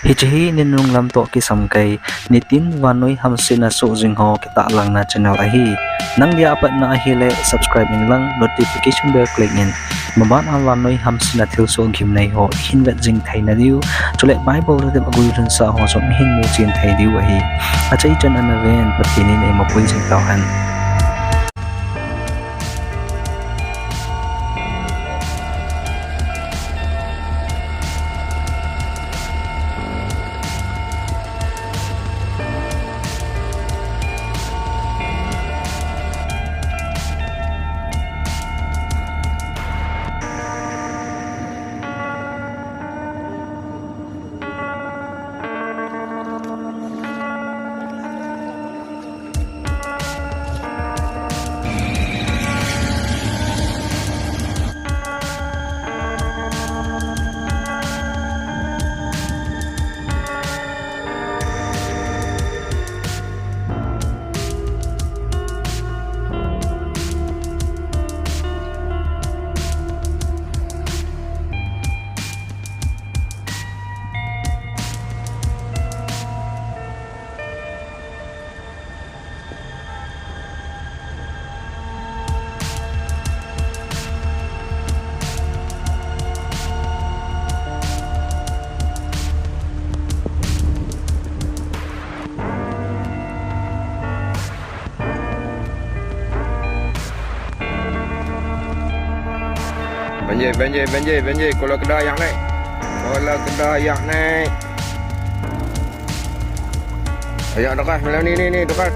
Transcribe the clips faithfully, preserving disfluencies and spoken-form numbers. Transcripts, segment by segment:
Hiche hi ninung lam toh kisam kai, nitin vannoi hamsetna soh jing ho kitahlang na channel ahi. Nang dia apatna ahile subscribe in lang notification bell click in. Maban a vannoi hamsetna thilsoh gimnei ho ihin vet jing thei na diu. Chule Bible le dem agui lhunsa ho jong ihin mu chen thei diu ahi. Achai chan ana ven, Pathen in eima pui jing tau hen. Banjir, banjir, banjir, banjir. Kola kedah yang naik. Kola kedah yang naik. Ayo, dekat. Malam ni, ni, ni, dekat.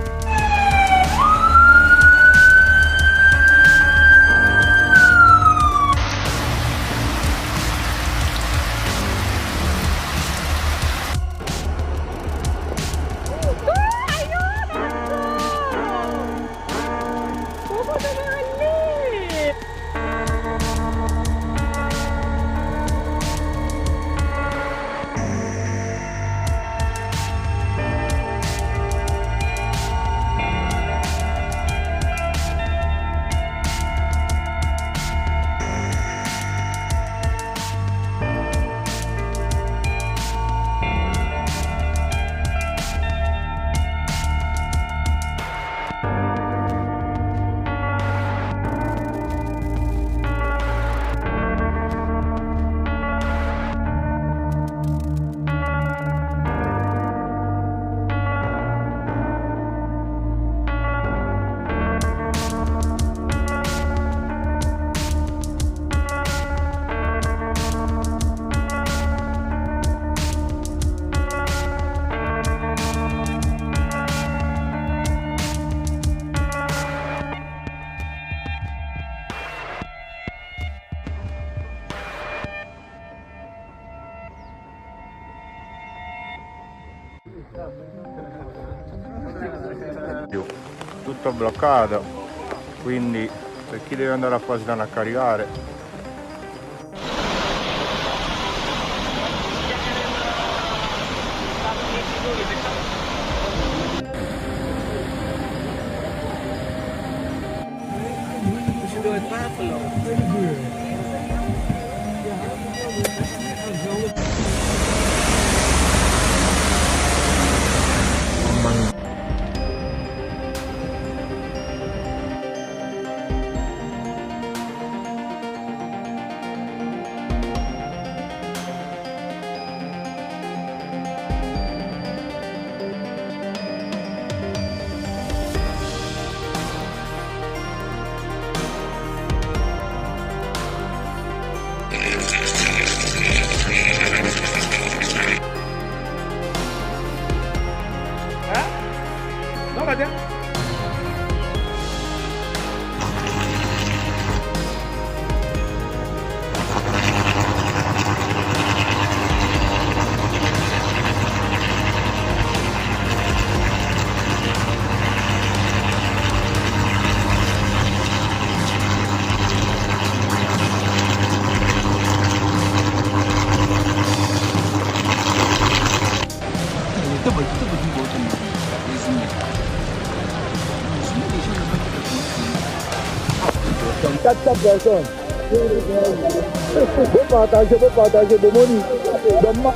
Tutto bloccato, quindi per chi deve andare a Positano a caricare. Tap, tap, garçon. Bo pata je, bo pata je, bo moni. Bo ma-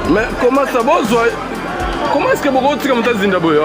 Mais comment ça, bozwa? Comment est-ce que bokotika muta zinda boya?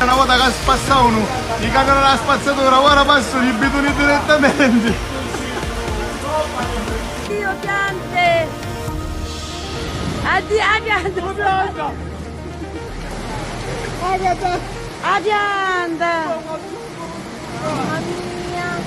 Una volta che ha spazzato uno, i camion ha spazzato una ora passo di bidoni direttamente. Dio, piante! Addio, addio, addio. Agatha! Agatha! Mamma mia!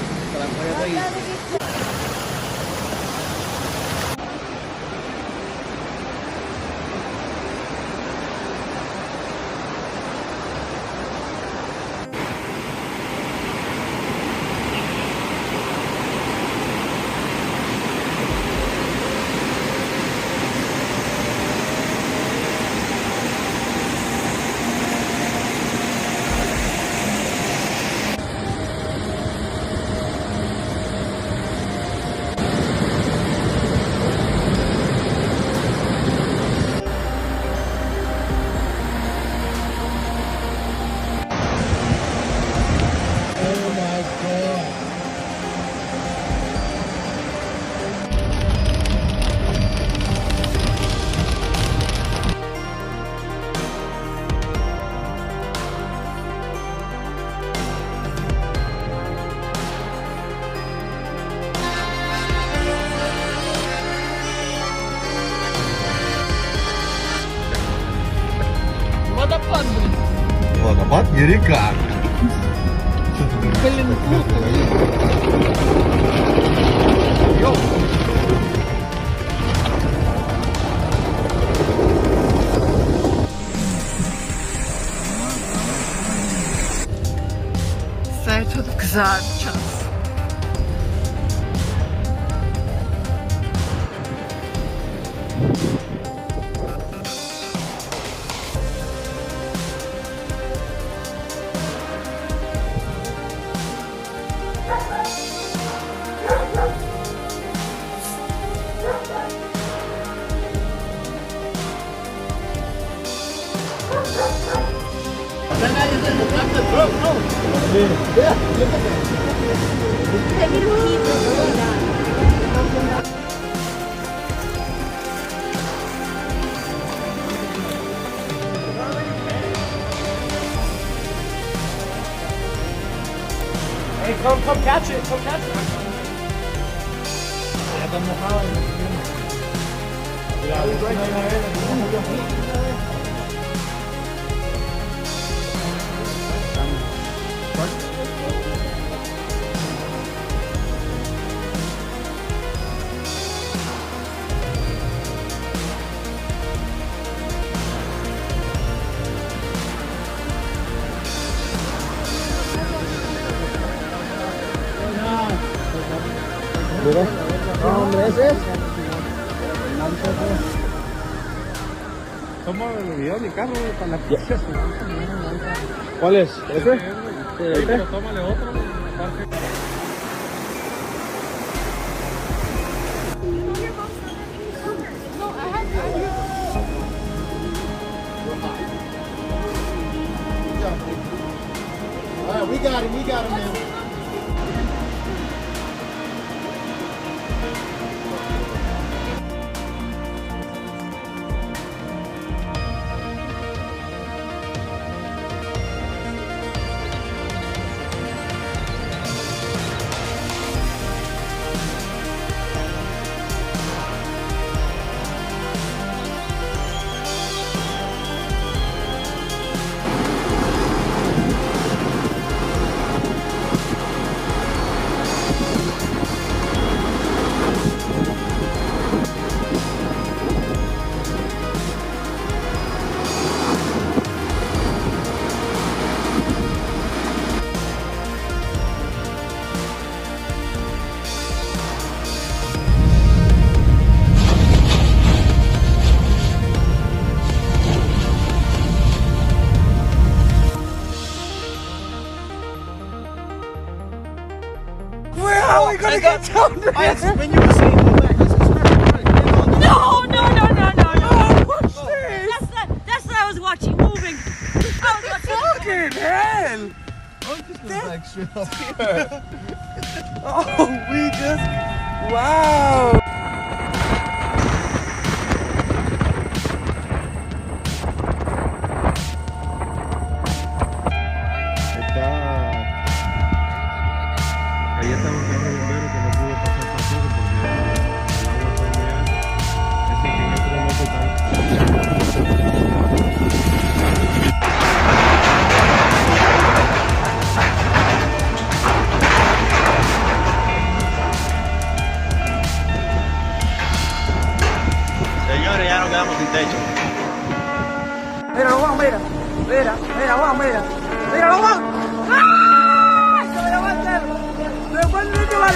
Водопад, блин. Водопад Ерикан. Блин, круто. Йоу. Sen çok güzel bir şans. Hey, come, come catch it, come catch it. No, hombre, ese es. Toma el video, mi carro, para la... Ya. ¿Cuál es? ¿Ese? Sí, pero tómale otro. All right, we got him, we got him, man. Where are we gonna get down there? When you were saying, go back, let's go back. No, no, no, no, no, no. Oh, what's this? That's not, that's what I was watching, moving. I was watching. Fucking hell. This is like straight up here. Oh, we just, wow. Ahí está. Ahí está un carro bombero que no pudo pasar tampoco porque el agua está muy alta. Ese que yo creo no es tan... Señores, ya nos quedamos sin techo. Mira, lo van, mira. Mira, mira, van, mira. Mira, lo van. ¡Ah! Se me levanta. Me fue el niño, la...